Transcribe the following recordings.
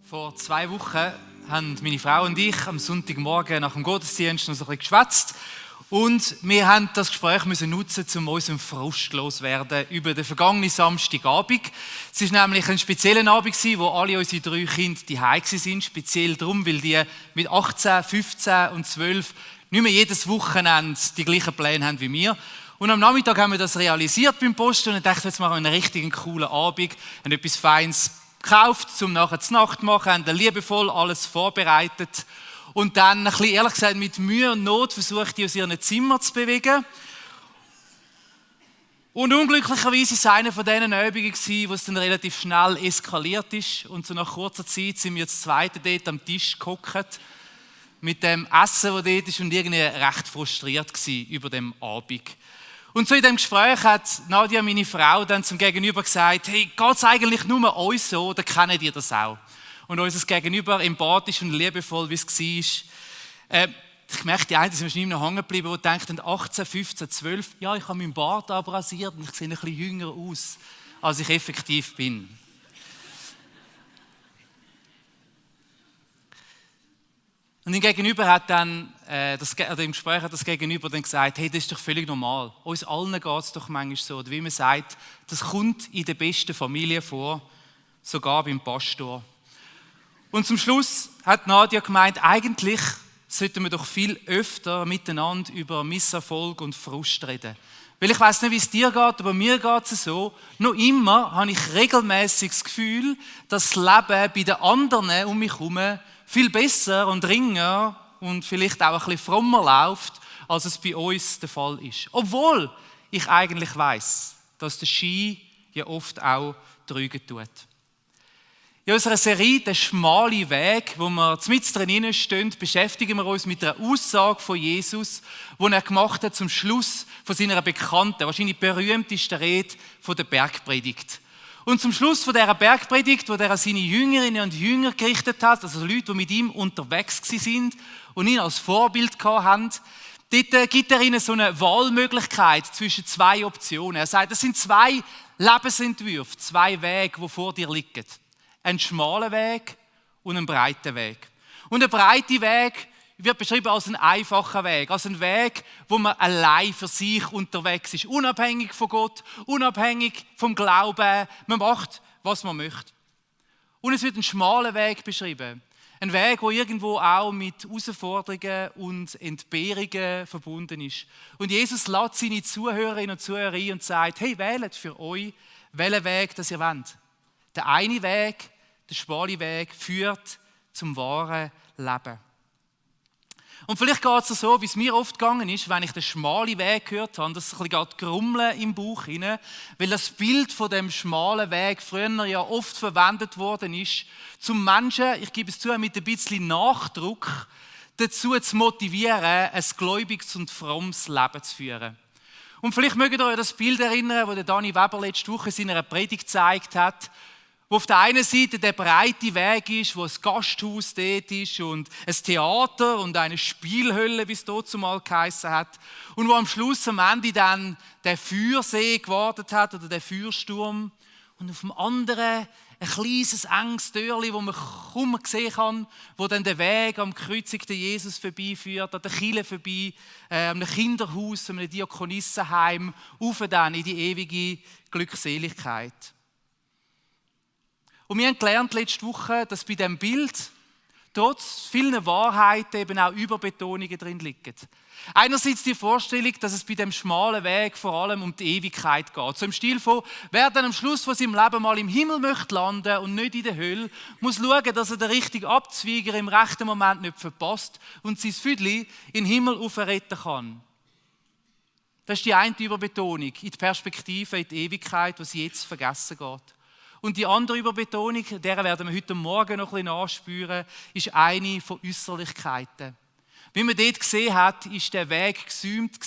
Vor 2 Wochen haben meine Frau und ich am Sonntagmorgen nach dem Gottesdienst noch so ein bisschen geschwätzt. Und wir haben das Gespräch nutzen, um unseren Frust loszuwerden über den vergangenen Samstagabend. Es war nämlich ein spezieller Abend, wo alle unsere 3 Kinder zu Hause waren. Speziell darum, weil die mit 18, 15 und 12 nicht mehr jedes Wochenende die gleichen Pläne haben wie wir. Und am Nachmittag haben wir das realisiert beim Posten und dachten, jetzt machen wir einen richtig coolen Abend, haben etwas Feines gekauft, um nachher zur Nacht zu machen, haben dann liebevoll alles vorbereitet und dann, ein bisschen ehrlich gesagt, mit Mühe und Not versucht, die aus ihren Zimmern zu bewegen. Und unglücklicherweise war es einer von diesen Übungen, wo es dann relativ schnell eskaliert ist. Und so nach kurzer Zeit sind wir das zweite dort am Tisch gehockt mit dem Essen, das dort ist, und irgendwie recht frustriert gewesen über dem Abend. Und so in dem Gespräch hat Nadia, meine Frau, dann zum Gegenüber gesagt, hey, geht es eigentlich nur uns so, oder kennt ihr das auch? Und unser Gegenüber, empathisch und liebevoll, wie es war, ich merke, die einen sind wahrscheinlich noch hängen geblieben, die denken, 18, 15, 12, ja, ich habe meinen Bart abrasiert und ich sehe ein bisschen jünger aus, als ich effektiv bin. Und im Gegenüber hat dann, im Gespräch hat das Gegenüber dann gesagt, hey, das ist doch völlig normal. Uns allen geht es doch manchmal so. Oder wie man sagt, das kommt in der besten Familie vor, sogar beim Pastor. Und zum Schluss hat Nadia gemeint, eigentlich sollten wir doch viel öfter miteinander über Misserfolg und Frust reden. Weil ich weiss nicht, wie es dir geht, aber mir geht es so. Noch immer habe ich regelmäßig das Gefühl, dass das Leben bei den anderen um mich herum viel besser und ringer und vielleicht auch ein bisschen frommer läuft, als es bei uns der Fall ist. Obwohl ich eigentlich weiss, dass der Schein ja oft auch trügen tut. In unserer Serie «Der schmale Weg», wo wir mitten drinnen stehen, beschäftigen wir uns mit einer Aussage von Jesus, die er gemacht hat zum Schluss von seiner bekannten, wahrscheinlich berühmtesten Rede von der Bergpredigt. Und zum Schluss von dieser Bergpredigt, wo er an seine Jüngerinnen und Jünger gerichtet hat, also Leute, die mit ihm unterwegs waren und ihn als Vorbild hatten, dort gibt er ihnen so eine Wahlmöglichkeit zwischen 2 Optionen. Er sagt, es sind 2 Lebensentwürfe, 2 Wege, die vor dir liegen. Ein schmaler Weg und ein breiter Weg. Und der breite Weg wird beschrieben als ein einfacher Weg, als ein Weg, wo man allein für sich unterwegs ist, unabhängig von Gott, unabhängig vom Glauben. Man macht, was man möchte. Und es wird ein schmaler Weg beschrieben. Ein Weg, der irgendwo auch mit Herausforderungen und Entbehrungen verbunden ist. Und Jesus lädt seine Zuhörerinnen und Zuhörer ein und sagt, hey, wählt für euch, welchen Weg das ihr wollt. Der eine Weg, der schmale Weg, führt zum wahren Leben. Und vielleicht geht es so, wie es mir oft gegangen ist, wenn ich den schmalen Weg gehört habe, dass es ein bisschen grummeln im Bauch hinein, weil das Bild von dem schmalen Weg früher ja oft verwendet worden ist, zum Menschen, ich gebe es zu, mit ein bisschen Nachdruck dazu zu motivieren, ein gläubiges und frommes Leben zu führen. Und vielleicht mögt ihr euch das Bild erinnern, das der Dani Weber letzte Woche in seiner Predigt gezeigt hat, wo auf der einen Seite der breite Weg ist, wo ein Gasthaus dort ist und ein Theater und eine Spielhölle, wie es dort zumal geheissen hat. Und wo am Schluss, am Ende dann der Feuersee gewartet hat oder der Feuersturm. Und auf dem anderen ein kleines, enges Türchen, wo man kaum sehen kann, wo dann der Weg am gekreuzigten Jesus vorbeiführt, an der Kirche vorbei, an einem Kinderhaus, an einem Diakonissenheim, rauf dann in die ewige Glückseligkeit. Und wir haben gelernt letzte Woche, dass bei diesem Bild trotz vielen Wahrheiten eben auch Überbetonungen drin liegen. Einerseits die Vorstellung, dass es bei dem schmalen Weg vor allem um die Ewigkeit geht. So im Stil von, wer dann am Schluss von seinem Leben mal im Himmel möchte landen und nicht in der Hölle, muss schauen, dass er den richtigen Abzweiger im rechten Moment nicht verpasst und sein Füdli in den Himmel aufretten kann. Das ist die eine Überbetonung in die Perspektive, in die Ewigkeit, was jetzt vergessen geht. Und die andere Überbetonung, der werden wir heute Morgen noch ein bisschen nachspüren, ist eine von Äußerlichkeiten. Wie man dort gesehen hat, ist der Weg gesäumt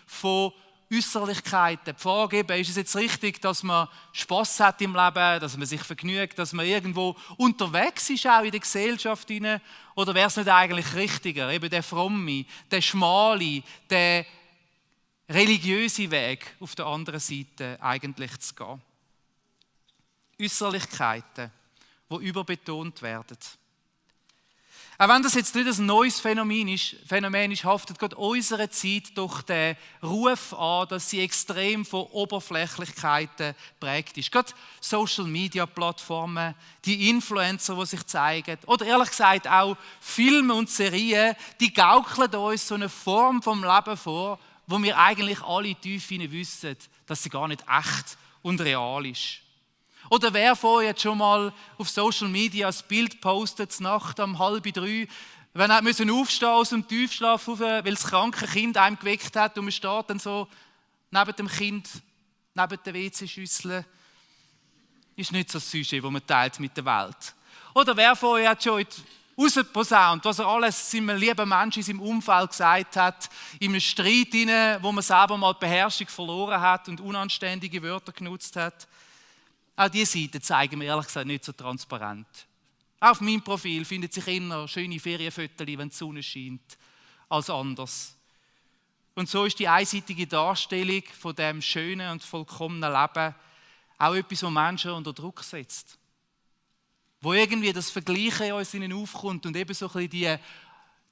von Äußerlichkeiten. Die Frage eben, ist es jetzt richtig, dass man Spass hat im Leben, dass man sich vergnügt, dass man irgendwo unterwegs ist, auch in der Gesellschaft hinein, oder wäre es nicht eigentlich richtiger, eben der fromme, der schmale, der religiöse Weg auf der anderen Seite eigentlich zu gehen? Äußerlichkeiten die überbetont werden. Auch wenn das jetzt nicht ein neues Phänomen ist, haftet Gott unserer Zeit doch den Ruf an, dass sie extrem von Oberflächlichkeiten prägt ist. Gerade Social-Media-Plattformen, die Influencer, die sich zeigen, oder ehrlich gesagt auch Filme und Serien, die gaukeln uns so eine Form vom Leben vor, wo wir eigentlich alle tief hinein wissen, dass sie gar nicht echt und real ist. Oder wer von euch hat schon mal auf Social Media ein Bild postet, Nacht um 2:30, wenn er aufstehen aus dem Tiefschlaf, weil das kranke Kind einem geweckt hat und man steht dann so neben dem Kind, neben der WC-Schüssel. Ist nicht so ein Sujet, das man teilt mit der Welt. Oder wer von euch hat schon rausposaunt, was er alles seinem lieben Menschen in seinem Umfeld gesagt hat, in einem Streit hinein, wo man selber mal die Beherrschung verloren hat und unanständige Wörter genutzt hat. Auch diese Seite zeigen wir ehrlich gesagt nicht so transparent. Auch auf meinem Profil findet sich eher schöne Ferienfotos, wenn die Sonne scheint, als anders. Und so ist die einseitige Darstellung von dem schönen und vollkommenen Leben auch etwas, was Menschen unter Druck setzt. Wo irgendwie das Vergleichen in uns innen aufkommt und eben so ein bisschen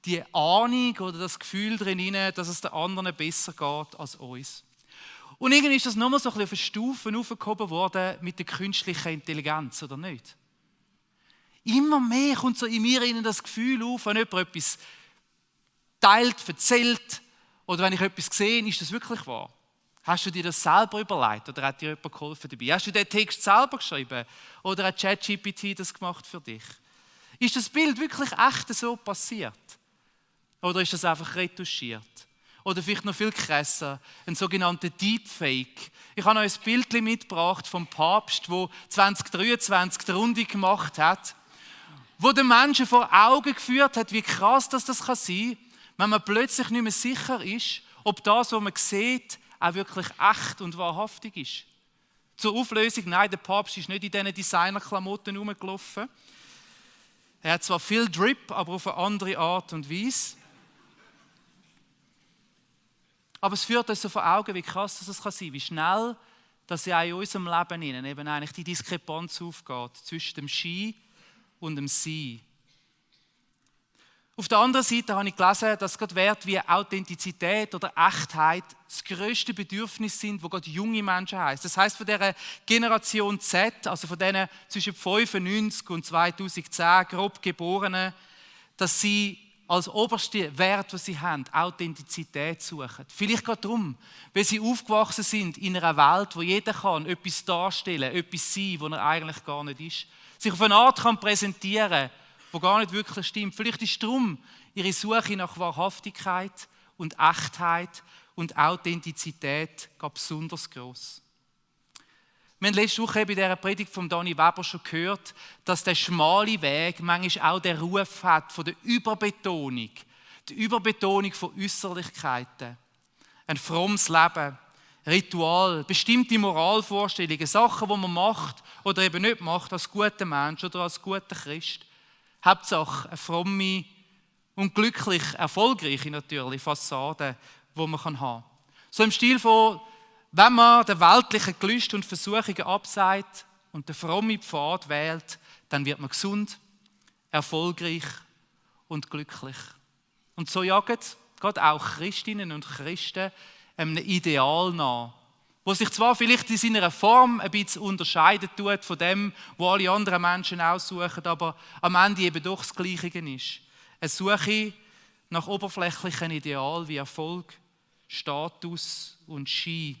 die Ahnung oder das Gefühl drin, dass es den anderen besser geht als uns. Und irgendwie ist das nochmal so ein bisschen auf eine Stufe aufgehoben worden mit der künstlichen Intelligenz, oder nicht? Immer mehr kommt so in mir das Gefühl auf, wenn jemand etwas teilt, erzählt, oder wenn ich etwas sehe, ist das wirklich wahr? Hast du dir das selber überlegt oder hat dir jemand geholfen dabei? Hast du den Text selber geschrieben oder hat ChatGPT das gemacht für dich? Ist das Bild wirklich echt so passiert? Oder ist das einfach retuschiert? Oder vielleicht noch viel krasser, ein sogenannter Deepfake. Ich habe euch ein Bild mitgebracht vom Papst, der 2023 die Runde gemacht hat, wo den Menschen vor Augen geführt hat, wie krass das sein kann, wenn man plötzlich nicht mehr sicher ist, ob das, was man sieht, auch wirklich echt und wahrhaftig ist. Zur Auflösung, nein, der Papst ist nicht in diesen Designerklamotten rumgelaufen. Er hat zwar viel Drip, aber auf eine andere Art und Weise. Aber es führt uns so vor Augen, wie krass das sein kann, wie schnell, dass ja in unserem Leben eben eigentlich die Diskrepanz aufgeht zwischen dem Schein und dem Sein. Auf der anderen Seite habe ich gelesen, dass Gott Werte wie Authentizität oder Echtheit das grösste Bedürfnis sind, wo Gott junge Menschen heisst. Das heisst, von dieser Generation Z, also von denen zwischen 95 und 2010 grob Geborenen, dass sie als oberste Wert, was sie haben, Authentizität suchen. Vielleicht gerade darum, weil sie aufgewachsen sind in einer Welt, wo jeder kann etwas darstellen, etwas sein, was er eigentlich gar nicht ist. Sich auf eine Art kann präsentieren, die gar nicht wirklich stimmt. Vielleicht ist darum ihre Suche nach Wahrhaftigkeit und Echtheit und Authentizität besonders gross. Wir haben letzte Woche bei dieser Predigt von Dani Weber schon gehört, dass der schmale Weg manchmal auch den Ruf hat von der Überbetonung. Die Überbetonung von Äußerlichkeiten. Ein frommes Leben, Ritual, bestimmte Moralvorstellungen, Sachen, die man macht oder eben nicht macht als guter Mensch oder als guter Christ. Hauptsache eine fromme und glücklich erfolgreiche natürlich Fassade, die man haben kann. So im Stil von, wenn man den weltlichen Gelüsten und Versuchungen abseit und den frommen Pfad wählt, dann wird man gesund, erfolgreich und glücklich. Und so jagen gerade auch Christinnen und Christen einem Ideal nach, wo sich zwar vielleicht in seiner Form ein bisschen unterscheidet tut von dem, was alle anderen Menschen aussuchen, aber am Ende eben doch das Gleiche ist. Eine Suche nach oberflächlichen Idealen wie Erfolg, Status und Schein.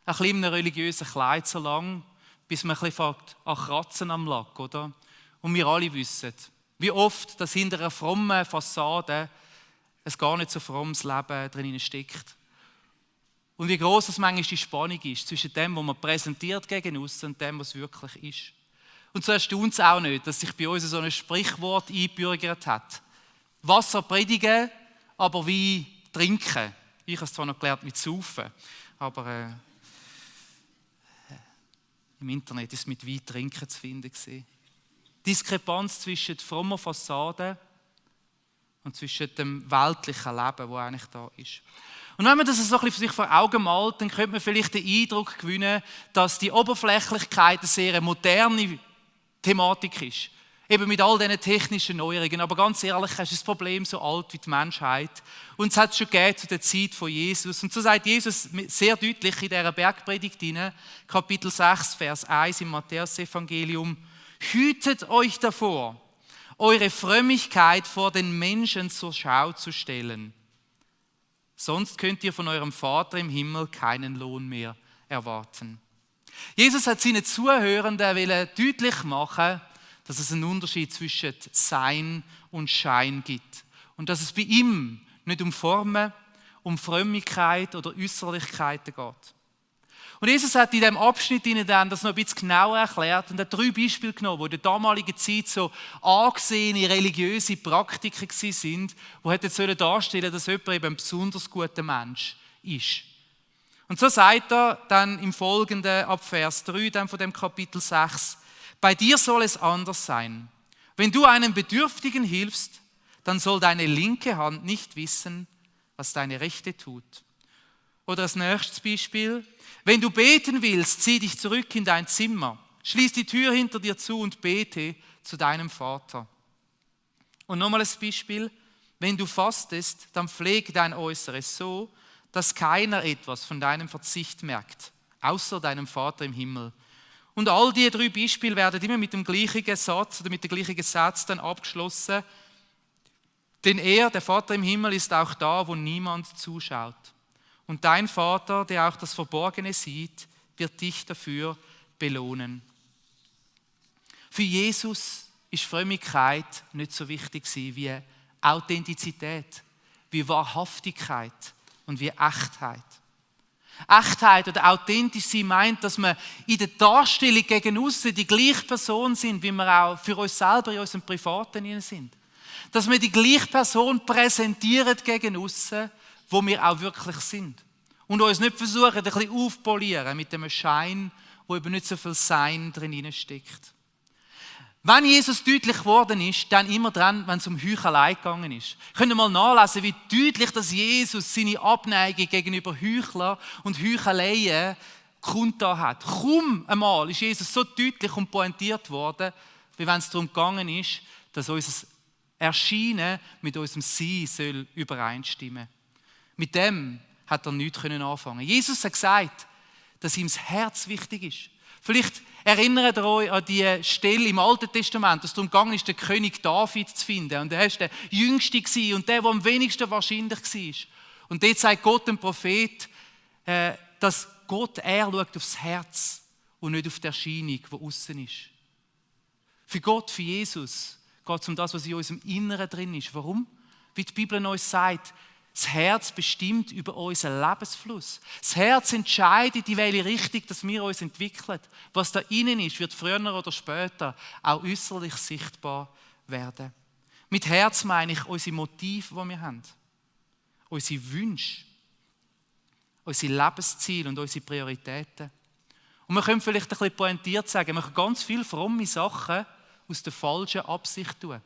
Ein bisschen in einem religiösen Kleid so lang, bis man ein bisschen fängt an Kratzen am Lack, oder? Und wir alle wissen, wie oft, dass hinter einer frommen Fassade ein gar nicht so frommes Leben drin steckt. Und wie gross das manchmal die Spannung ist zwischen dem, was man präsentiert gegen uns und dem, was wirklich ist. Und so erstaunt es auch nicht, dass sich bei uns so ein Sprichwort eingebürgert hat. Wasser predigen, aber Wein trinken. Ich habe es zwar noch gelernt mit Saufen, aber im Internet ist es mit Wein trinken zu finden gewesen. Diskrepanz zwischen frommer Fassade und zwischen dem weltlichen Leben, das eigentlich da ist. Und wenn man das so ein bisschen sich vor Augen malt, dann könnte man vielleicht den Eindruck gewinnen, dass die Oberflächlichkeit eine sehr moderne Thematik ist. Eben mit all diesen technischen Neuerungen. Aber ganz ehrlich, ist das Problem so alt wie die Menschheit. Und es hat es schon gegeben zu der Zeit von Jesus. Und so sagt Jesus sehr deutlich in dieser Bergpredigt hinein, Kapitel 6, Vers 1 im Matthäus-Evangelium: Hütet euch davor, eure Frömmigkeit vor den Menschen zur Schau zu stellen. Sonst könnt ihr von eurem Vater im Himmel keinen Lohn mehr erwarten. Jesus hat seinen Zuhörenden deutlich machen, dass es einen Unterschied zwischen Sein und Schein gibt. Und dass es bei ihm nicht um Formen, um Frömmigkeit oder Äußerlichkeiten geht. Und Jesus hat in diesem Abschnitt dann das noch ein bisschen genauer erklärt und hat 3 Beispiele genommen, die in der damaligen Zeit so angesehene religiöse Praktiken waren, die hätten darstellen sollen, dass jemand eben ein besonders guter Mensch ist. Und so sagt er dann im Folgenden ab Vers 3 dann von dem Kapitel 6: Bei dir soll es anders sein. Wenn du einem Bedürftigen hilfst, dann soll deine linke Hand nicht wissen, was deine rechte tut. Oder das nächste Beispiel: Wenn du beten willst, zieh dich zurück in dein Zimmer, schließ die Tür hinter dir zu und bete zu deinem Vater. Und nochmal ein Beispiel: Wenn du fastest, dann pflege dein Äußeres so, dass keiner etwas von deinem Verzicht merkt, außer deinem Vater im Himmel. Und all diese 3 Beispiele werden immer mit dem gleichen Satz oder mit dem gleichen Satz dann abgeschlossen. Denn er, der Vater im Himmel, ist auch da, wo niemand zuschaut. Und dein Vater, der auch das Verborgene sieht, wird dich dafür belohnen. Für Jesus ist Frömmigkeit nicht so wichtig wie Authentizität, wie Wahrhaftigkeit und wie Echtheit. Echtheit oder authentisch sein meint, dass wir in der Darstellung gegen aussen die gleiche Person sind, wie wir auch für uns selber in unserem Privaten sind. Dass wir die gleiche Person präsentieren gegen aussen, wo wir auch wirklich sind. Und uns nicht versuchen, ein bisschen aufpolieren mit einem Schein, wo eben nicht so viel Sein drin steckt. Wenn Jesus deutlich geworden ist, dann immer dran, wenn es um Heuchelei gegangen ist. Könnt ihr mal nachlesen, wie deutlich dass Jesus seine Abneigung gegenüber Heuchlern und Heucheleien kundgetan hat. Kaum einmal ist Jesus so deutlich und pointiert worden, wie wenn es darum gegangen ist, dass unser Erscheinen mit unserem Sein soll übereinstimmen. Mit dem hat er nichts anfangen können. Jesus hat gesagt, dass ihm das Herz wichtig ist. Vielleicht erinnert ihr euch an die Stelle im Alten Testament, dass es darum gegangen ist, den König David zu finden. Und er war der Jüngste und der am wenigsten wahrscheinlich war. Und dort sagt Gott dem Prophet, dass Gott, er schaut aufs Herz und nicht auf die Erscheinung, die außen ist. Für Gott, für Jesus, geht es um das, was in unserem Inneren drin ist. Warum? Wie die Bibel uns sagt, das Herz bestimmt über unseren Lebensfluss. Das Herz entscheidet, in welche Richtung dass wir uns entwickeln. Was da innen ist, wird früher oder später auch äußerlich sichtbar werden. Mit Herz meine ich unsere Motive, die wir haben. Unsere Wünsche, unsere Lebensziele und unsere Prioritäten. Und wir können vielleicht ein bisschen pointiert sagen, wir können ganz viele fromme Sachen aus der falschen Absicht tun.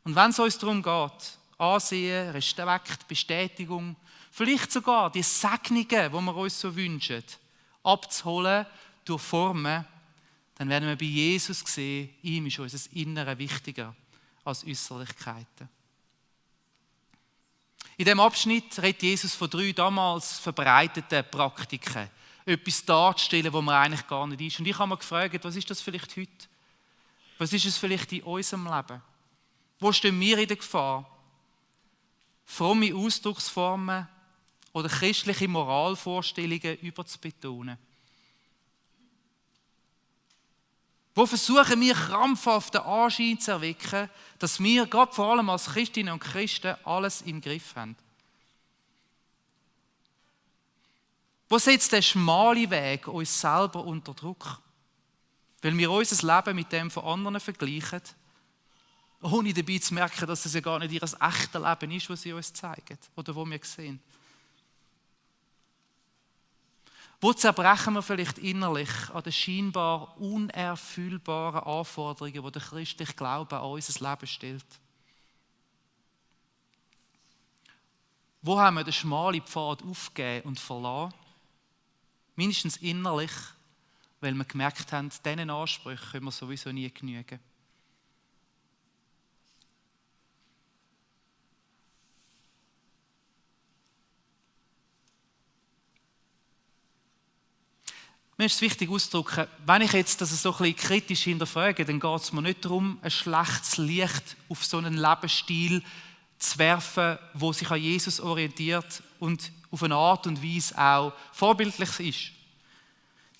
Und wenn es uns darum geht, Ansehen, Respekt, Bestätigung, vielleicht sogar die Segnungen, die wir uns so wünschen, abzuholen durch Formen, dann werden wir bei Jesus sehen, ihm ist unser Innere wichtiger als Äußerlichkeiten. In diesem Abschnitt redet Jesus von 3 damals verbreiteten Praktiken, etwas darzustellen, wo man eigentlich gar nicht ist. Und ich habe mich gefragt, was ist das vielleicht heute? Was ist es vielleicht in unserem Leben? Wo stehen wir in der Gefahr? Fromme Ausdrucksformen oder christliche Moralvorstellungen überzubetonen? Wo versuchen wir krampfhaft den Anschein zu erwecken, dass wir, gerade vor allem als Christinnen und Christen, alles im Griff haben? Wo setzt der schmale Weg uns selber unter Druck? Weil wir unser Leben mit dem von anderen vergleichen, ohne dabei zu merken, dass es ja gar nicht ihr echtes Leben ist, was sie uns zeigen oder wo wir sehen. Wo zerbrechen wir vielleicht innerlich an den scheinbar unerfüllbaren Anforderungen, die der christliche Glaube an unser Leben stellt? Wo haben wir den schmalen Pfad aufgegeben und verlassen? Mindestens innerlich, weil wir gemerkt haben, diesen Ansprüchen können wir sowieso nie genügen. Mir ist es wichtig auszudrücken, wenn ich jetzt das so ein bisschen kritisch hinterfrage, dann geht es mir nicht darum, ein schlechtes Licht auf so einen Lebensstil zu werfen, der sich an Jesus orientiert und auf eine Art und Weise auch vorbildlich ist.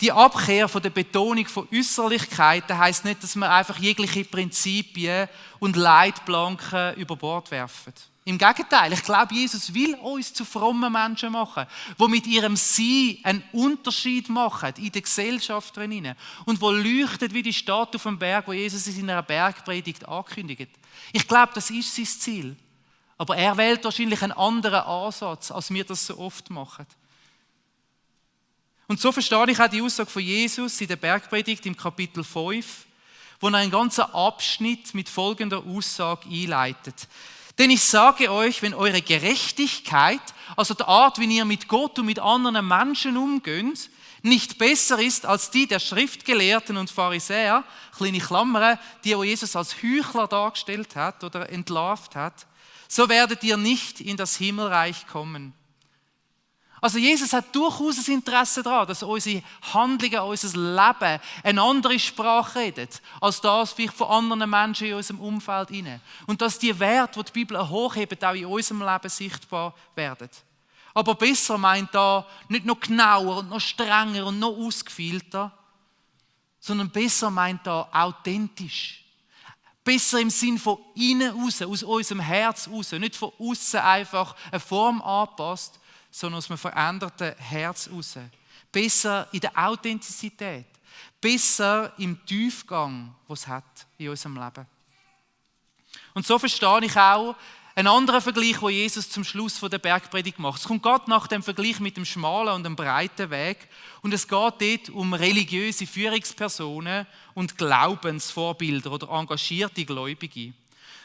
Die Abkehr von der Betonung von Äußerlichkeiten heisst nicht, dass wir einfach jegliche Prinzipien und Leitplanken über Bord werfen. Im Gegenteil, ich glaube, Jesus will uns zu frommen Menschen machen, die mit ihrem Sein einen Unterschied machen in der Gesellschaft drin und wo leuchtet wie die Stadt auf dem Berg, wo Jesus in seiner Bergpredigt ankündigt. Ich glaube, das ist sein Ziel. Aber er wählt wahrscheinlich einen anderen Ansatz, als wir das so oft machen. Und so verstehe ich auch die Aussage von Jesus in der Bergpredigt im Kapitel 5, wo er einen ganzen Abschnitt mit folgender Aussage einleitet. Denn ich sage euch, wenn eure Gerechtigkeit, also die Art, wie ihr mit Gott und mit anderen Menschen umgeht, nicht besser ist als die der Schriftgelehrten und Pharisäer, kleine Klammern, die Jesus als Heuchler dargestellt hat oder entlarvt hat, so werdet ihr nicht in das Himmelreich kommen. Also Jesus hat durchaus ein Interesse daran, dass unsere Handlungen, unser Leben eine andere Sprache redet, als das vielleicht von anderen Menschen in unserem Umfeld hinein. Und dass die Werte, die die Bibel hochhebt, auch in unserem Leben sichtbar werden. Aber besser meint da nicht noch genauer und noch strenger und noch ausgefeilter, sondern besser meint da authentisch. Besser im Sinn von innen raus, aus unserem Herz raus, nicht von außen einfach eine Form anpasst, sondern aus einem veränderten Herz raus. Besser in der Authentizität. Besser im Tiefgang, was es hat in unserem Leben. Und so verstehe ich auch einen anderen Vergleich, den Jesus zum Schluss der Bergpredigt macht. Es kommt gerade nach dem Vergleich mit dem schmalen und dem breiten Weg. Und es geht dort um religiöse Führungspersonen und Glaubensvorbilder oder engagierte Gläubige.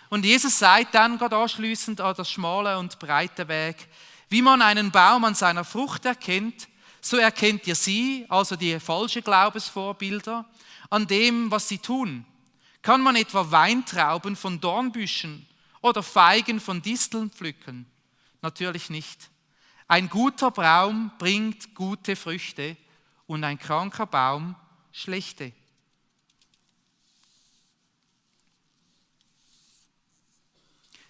Und Jesus sagt dann gerade anschliessend an das schmale und breite Weg: Wie man einen Baum an seiner Frucht erkennt, so erkennt ihr sie, also die falschen Glaubensvorbilder, an dem, was sie tun. Kann man etwa Weintrauben von Dornbüschen oder Feigen von Disteln pflücken? Natürlich nicht. Ein guter Baum bringt gute Früchte und ein kranker Baum schlechte.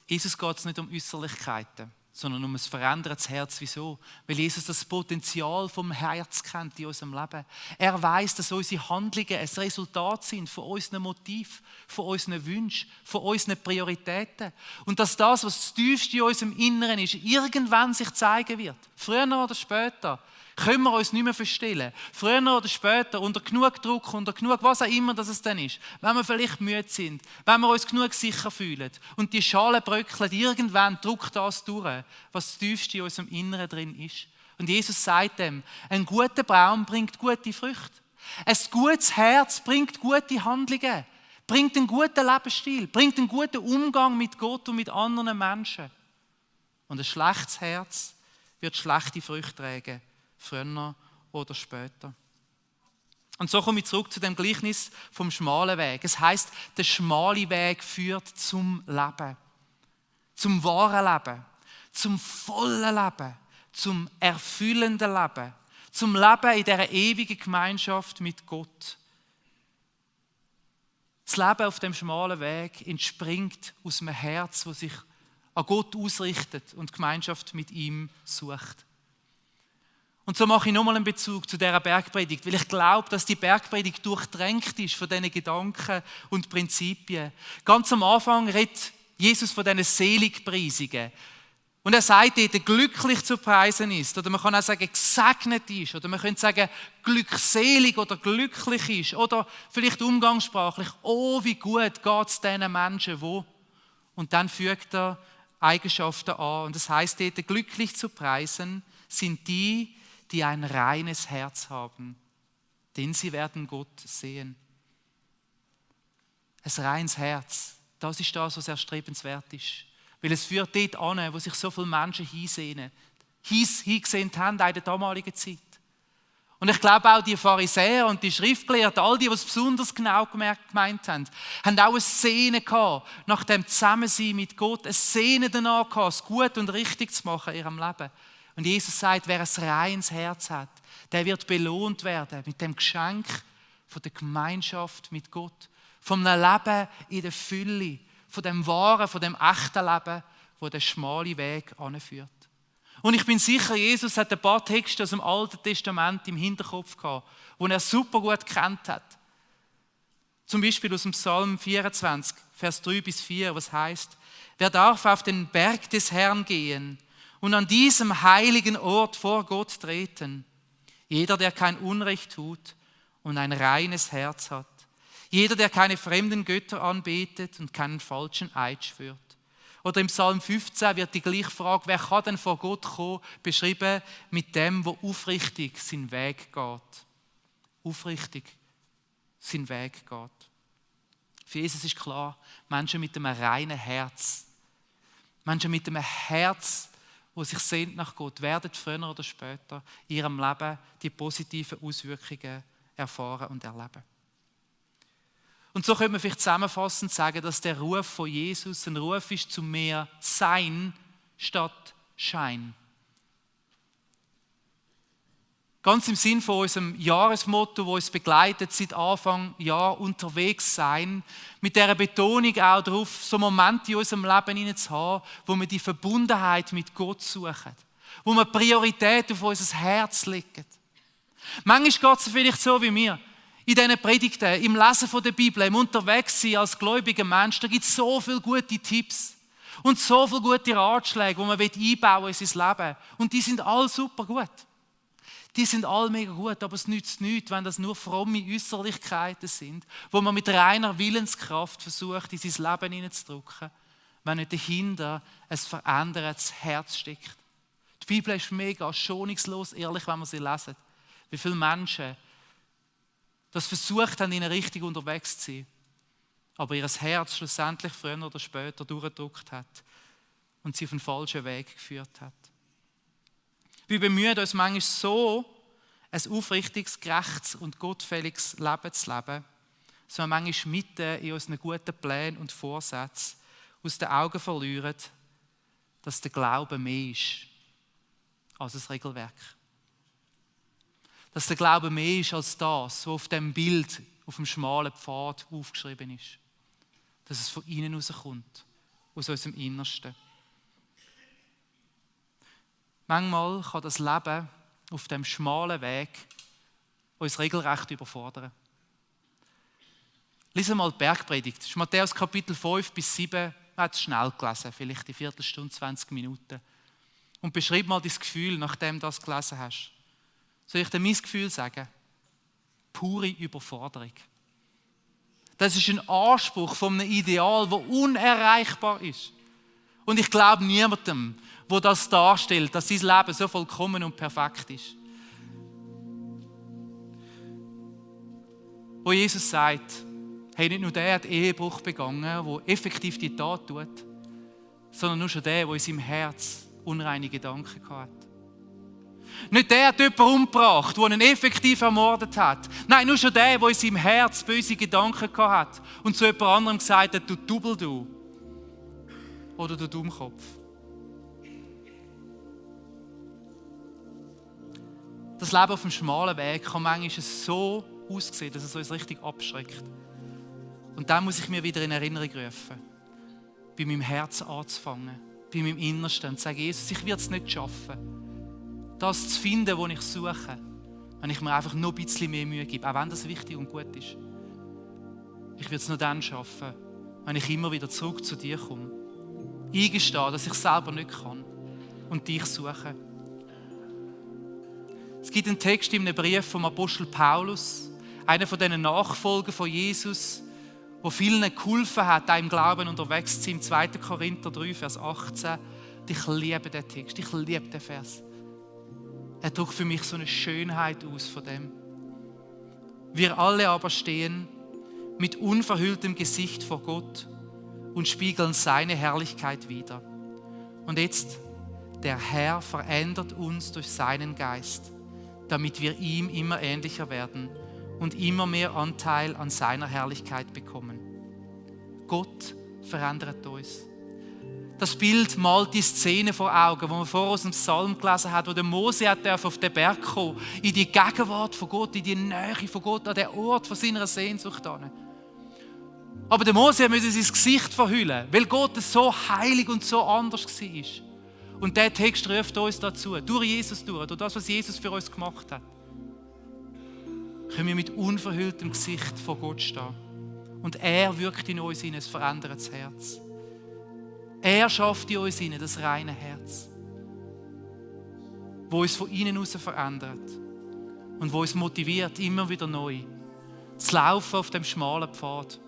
Jesus geht es nicht um Äußerlichkeiten, sondern um ein verändertes Herz. Wieso? Weil Jesus das Potenzial vom Herz kennt in unserem Leben. Er weiß, dass unsere Handlungen ein Resultat sind von unseren Motiven, von unseren Wünschen, von unseren Prioritäten. Und dass das, was das Tiefste in unserem Inneren ist, irgendwann sich zeigen wird. Früher oder später. Können wir uns nicht mehr verstellen. Früher oder später, unter genug Druck, unter genug, was auch immer das es dann ist, wenn wir vielleicht müde sind, wenn wir uns genug sicher fühlen und die Schale bröckelt, irgendwann drückt das durch, was das Tiefste in unserem Inneren drin ist. Und Jesus sagt dem, ein guter Baum bringt gute Früchte. Ein gutes Herz bringt gute Handlungen, bringt einen guten Lebensstil, bringt einen guten Umgang mit Gott und mit anderen Menschen. Und ein schlechtes Herz wird schlechte Früchte tragen. Früher oder später. Und so komme ich zurück zu dem Gleichnis vom schmalen Weg. Es heisst, der schmale Weg führt zum Leben. Zum wahren Leben. Zum vollen Leben. Zum erfüllenden Leben. Zum Leben in dieser ewigen Gemeinschaft mit Gott. Das Leben auf dem schmalen Weg entspringt aus einem Herz, das sich an Gott ausrichtet und Gemeinschaft mit ihm sucht. Und so mache ich nochmal einen Bezug zu dieser Bergpredigt, weil ich glaube, dass die Bergpredigt durchdrängt ist von diesen Gedanken und Prinzipien. Ganz am Anfang redet Jesus von diesen Seligpreisungen. Und er sagt dort, glücklich zu preisen ist, oder man kann auch sagen, gesegnet ist, oder man könnte sagen, glückselig oder glücklich ist, oder vielleicht umgangssprachlich, oh, wie gut geht es diesen Menschen, wo? Und dann fügt er Eigenschaften an. Und das heisst dort, glücklich zu preisen sind die ein reines Herz haben, denn sie werden Gott sehen. Ein reines Herz, das ist das, was erstrebenswert ist. Weil es führt dort an, wo sich so viele Menschen hingesehen haben in der damaligen Zeit. Und ich glaube auch die Pharisäer und die Schriftgelehrten, all die es besonders genau gemeint haben auch eine Sehne gehabt nach dem Zusammensein mit Gott, eine Sehne danach gehabt, es gut und richtig zu machen in ihrem Leben. Und Jesus sagt, wer ein reines Herz hat, der wird belohnt werden mit dem Geschenk von der Gemeinschaft mit Gott, von einem Leben in der Fülle, von dem wahren, von dem echten Leben, wo der schmale Weg anführt. Und ich bin sicher, Jesus hat ein paar Texte aus dem Alten Testament im Hinterkopf gehabt, die er super gut gekannt hat. Zum Beispiel aus dem Psalm 24, Vers 3-4, was heißt: Wer darf auf den Berg des Herrn gehen und an diesem heiligen Ort vor Gott treten? Jeder, der kein Unrecht tut und ein reines Herz hat. Jeder, der keine fremden Götter anbetet und keinen falschen Eid schwört. Oder im Psalm 15 wird die gleiche Frage, wer kann denn vor Gott kommen, beschrieben mit dem, wo aufrichtig seinen Weg geht. Aufrichtig seinen Weg geht. Für Jesus ist klar, Menschen mit einem reinen Herz, Menschen mit einem Herz, wo sich sehnt nach Gott, werden früher oder später in ihrem Leben die positiven Auswirkungen erfahren und erleben. Und so könnte man vielleicht zusammenfassend sagen, dass der Ruf von Jesus ein Ruf ist zu mehr Sein statt Schein. Ganz im Sinn von unserem Jahresmotto, das uns begleitet seit Anfang Jahr, unterwegs sein, mit dieser Betonung auch darauf, so Momente in unserem Leben zu haben, wo wir die Verbundenheit mit Gott suchen, wo wir Priorität auf unser Herz legen. Manchmal geht es vielleicht so wie mir. In diesen Predigten, im Lesen der Bibel, im Unterwegssein als gläubiger Mensch, da gibt es so viele gute Tipps und so viele gute Ratschläge, die man einbauen in sein Leben. Und die sind alle super gut. Die sind alle mega gut, aber es nützt nichts, wenn das nur fromme Äußerlichkeiten sind, wo man mit reiner Willenskraft versucht, in sein Leben hineinzudrücken, wenn nicht dahinter ein verändertes Herz steckt. Die Bibel ist mega schonungslos ehrlich, wenn man sie lesen. Wie viele Menschen das versucht haben, in eine Richtung unterwegs zu sein, aber ihr Herz schlussendlich früher oder später durchgedrückt hat und sie auf den falschen Weg geführt hat. Wir bemühen uns manchmal so, ein aufrichtiges, gerechtes und gottfälliges Leben zu leben, dass wir manchmal mitten in unseren guten Plänen und Vorsätzen aus den Augen verlieren, dass der Glaube mehr ist als ein Regelwerk. Dass der Glaube mehr ist als das, was auf dem Bild, auf dem schmalen Pfad aufgeschrieben ist. Dass es von innen rauskommt, aus unserem Innersten. Manchmal kann das Leben auf dem schmalen Weg uns regelrecht überfordern. Lies mal die Bergpredigt. Das ist Matthäus Kapitel 5-7. Man hat es schnell gelesen, vielleicht eine Viertelstunde, 20 Minuten. Und beschreib mal dein Gefühl, nachdem du das gelesen hast. Soll ich dir mein Gefühl sagen? Pure Überforderung. Das ist ein Anspruch von einem Ideal, das unerreichbar ist. Und ich glaube niemandem, der das darstellt, dass sein Leben so vollkommen und perfekt ist. Wo Jesus sagt, hey, nicht nur der hat Ehebruch begangen, der effektiv die Tat tut, sondern nur schon der in seinem Herz unreine Gedanken hat. Nicht der hat jemanden umgebracht, der ihn effektiv ermordet hat. Nein, nur schon der in seinem Herz böse Gedanken hat und zu jemand anderem gesagt hat, du Double du. Oder du Dummkopf. Das Leben auf dem schmalen Weg kann manchmal so aussehen, dass es uns richtig abschreckt. Und dann muss ich mir wieder in Erinnerung rufen, bei meinem Herz anzufangen, bei meinem Innersten und zu sagen, Jesus, ich werde es nicht schaffen, das zu finden, was ich suche, wenn ich mir einfach noch ein bisschen mehr Mühe gebe, auch wenn das wichtig und gut ist. Ich werde es nur dann schaffen, wenn ich immer wieder zurück zu dir komme. Eingestehe, dass ich es selber nicht kann und dich suche. Es gibt einen Text in einem Brief vom Apostel Paulus, einer von diesen Nachfolgern von Jesus, der vielen geholfen hat, auch im Glauben unterwegs zu sein, im 2. Korinther 3, Vers 18. Und ich liebe den Text, ich liebe den Vers. Er drückt für mich so eine Schönheit aus von dem. Wir alle aber stehen mit unverhülltem Gesicht vor Gott und spiegeln seine Herrlichkeit wider. Und jetzt, der Herr verändert uns durch seinen Geist, damit wir ihm immer ähnlicher werden und immer mehr Anteil an seiner Herrlichkeit bekommen. Gott verändert uns. Das Bild malt die Szene vor Augen, wo man vorher aus dem Psalm gelesen hat, wo der Mose auf den Berg kommen, in die Gegenwart von Gott, in die Nähe von Gott, an den Ort von seiner Sehnsucht hin. Aber der Mose musste sein Gesicht verhüllen, weil Gott so heilig und so anders war. Und der Text ruft uns dazu, durch Jesus durch das, was Jesus für uns gemacht hat, können wir mit unverhülltem Gesicht vor Gott stehen. Und er wirkt in uns hinein, ein verändertes Herz. Er schafft in uns hinein das reine Herz, wo uns von innen heraus verändert und wo uns motiviert, immer wieder neu zu laufen auf dem schmalen Pfad,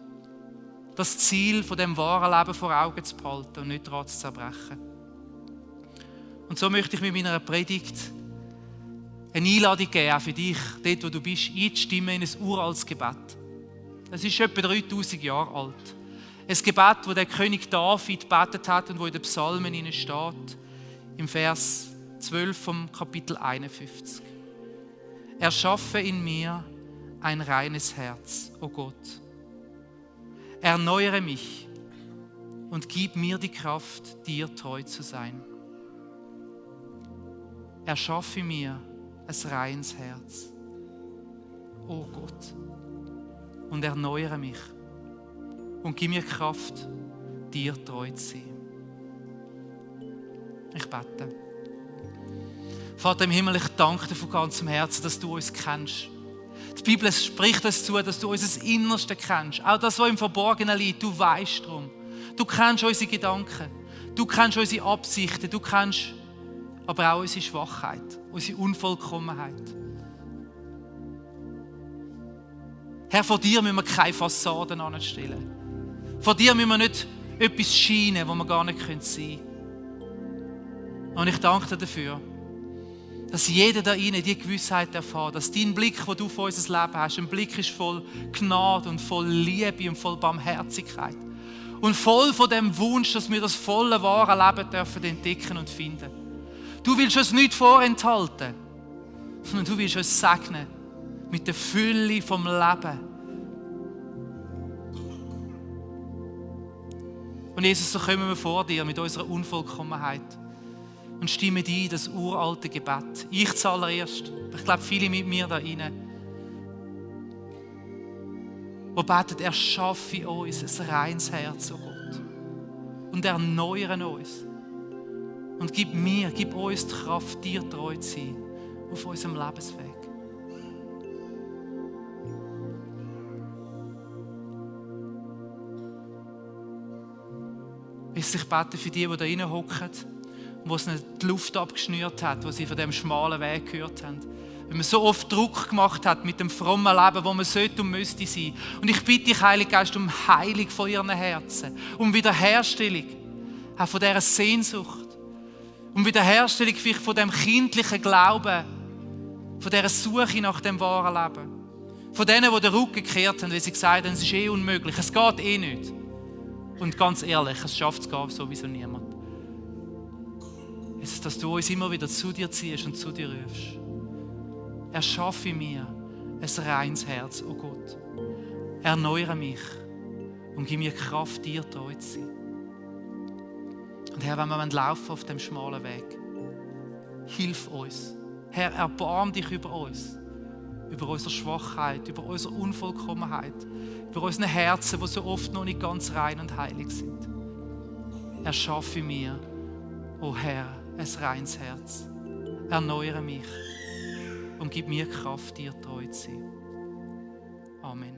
das Ziel von dem wahren Leben vor Augen zu behalten und nicht daran zu zerbrechen. Und so möchte ich mit meiner Predigt eine Einladung geben, auch für dich, dort wo du bist, einzustimmen in ein uraltes Gebet. Es ist etwa 3000 Jahre alt. Ein Gebet, das der König David gebetet hat und wo in den Psalmen steht, im Vers 12 vom Kapitel 51. Erschaffe in mir ein reines Herz, o Gott. Erneuere mich und gib mir die Kraft, dir treu zu sein. Erschaffe mir ein reines Herz, o Gott, und erneuere mich und gib mir Kraft, dir treu zu sein. Ich bete. Vater im Himmel, ich danke dir von ganzem Herzen, dass du uns kennst. Die Bibel spricht uns zu, dass du unser Innerste kennst. Auch das, was im Verborgenen liegt, du weißt darum. Du kennst unsere Gedanken, du kennst unsere Absichten, du kennst aber auch unsere Schwachheit, unsere Unvollkommenheit. Herr, vor dir müssen wir keine Fassaden anstellen. Vor dir müssen wir nicht etwas scheinen, wo wir gar nicht sein können. Und ich danke dir dafür, dass jeder da rein die Gewissheit erfährt, dass dein Blick, den du für unser Leben hast, ein Blick ist voll Gnade und voll Liebe und voll Barmherzigkeit. Und voll von dem Wunsch, dass wir das volle, wahre Leben dürfen entdecken und finden. Du willst uns nicht vorenthalten, sondern du willst uns segnen mit der Fülle vom Leben. Und Jesus, so kommen wir vor dir mit unserer Unvollkommenheit und stimmen ein das uralte Gebet. Ich zuallererst, ich glaube viele mit mir da rein, wo beten, erschaffe uns ein reines Herz, oh Gott, und erneuere uns. Und gib uns die Kraft, dir treu zu sein auf unserem Lebensweg. Ich bete für die da drinnen hocken, wo es nicht die Luft abgeschnürt hat, wo sie von dem schmalen Weg gehört haben. Wenn man so oft Druck gemacht hat mit dem frommen Leben, wo man sollte und müsste sein. Und ich bitte dich, Heiliger Geist, um Heilung von ihren Herzen, um Wiederherstellung, auch von dieser Sehnsucht, um Wiederherstellung vielleicht von dem kindlichen Glauben, von dieser Suche nach dem wahren Leben. Von denen, die den Rücken gekehrt haben, weil sie gesagt haben, es ist unmöglich, es geht nicht. Und ganz ehrlich, es schafft es gar sowieso niemand. Es ist, dass du uns immer wieder zu dir ziehst und zu dir rufst. Erschaffe mir ein reines Herz, oh Gott. Erneuere mich und gib mir Kraft, dir treu zu sein. Und Herr, wenn wir laufen auf dem schmalen Weg, hilf uns. Herr, erbarm dich über uns, über unsere Schwachheit, über unsere Unvollkommenheit, über unsere Herzen, die so oft noch nicht ganz rein und heilig sind. Erschaffe mir, o Herr, ein reines Herz. Erneuere mich und gib mir Kraft, dir treu zu sein. Amen.